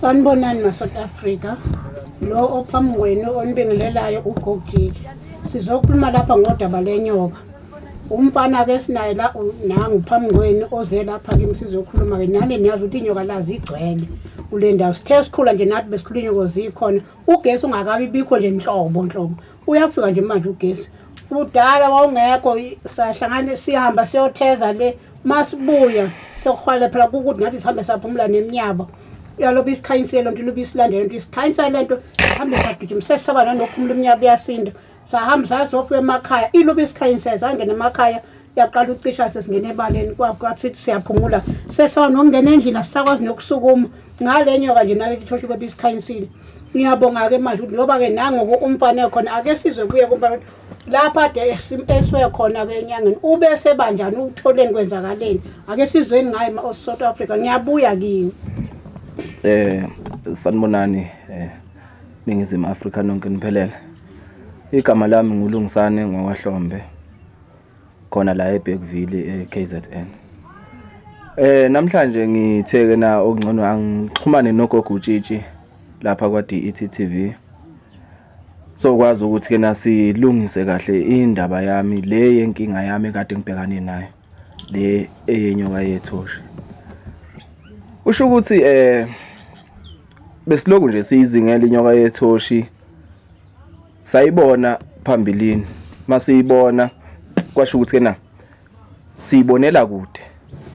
Sanibonani ma-South Africa. Lo ophambi kwenu onibingelelayo uGogijiji. Sizokhuluma lapha ngodaba lenyoka. Umfana-ke esinaye la nangu phambi kwenu oze lapha kimi sizokhuluma-ke nani niyazi ukuthi inyoka la zigcwele kule ndawo. Sithe sikhula nje nathi besikhula inyoka zikhona. Ugesi ungakabi bikho nje nhlobo nhlobo. Uyafika nje manje ugesi. Kudala wawungekho sahlangana sihamba siyotheza le masibuya sekuhwale phela kukuthi nathi sihambe saphumula neminyaba yaloba isikhanyisile lento iloba isilandele lento isikhanyisa lento sihambe sagijima sesisaba nanokuphumula iminyaba iyasinda sahamba sasofika emakhaya iloba isikhanyisile sangena emakhaya yaqala ucisha sesingena ebaleni kwathithi siyaphumula sesaba nokungena endlini asisakwazi nokusukuma ngale nyoka nje naleli thosha loba isikhanyisile ngiyabonga-ke manje ukuthi ngoba-ke nangoku umfana ekhona ake sizwe kuye kumfana ukuthi lapha ade esiwe khona-ke enyangeni ube sebanjani ukutholeni kwenzakaleni ake sizweni ngaye ma-South Africa ngiyabuya kini. Sanibonani Ningizimu Afrika nonke niphelele. Igama lami nguLungisane ngwakwaHlombe khona la eBergville eKZN. Namhlanje ngithe ke na okungcono angixhumane nogogo uTshitshi lapha kwa DET TV. Sokwazi ukuthi ke nasilungise kahle indaba yami le yenkinga yami ekade ngibhekane nayo le eyenyoka yethoshi. Usho ukuthi besiloku nje siyizingela inyoka yethoshi sayibona phambilini masiyibona kwasho ukuthi ke na siyibonela kude.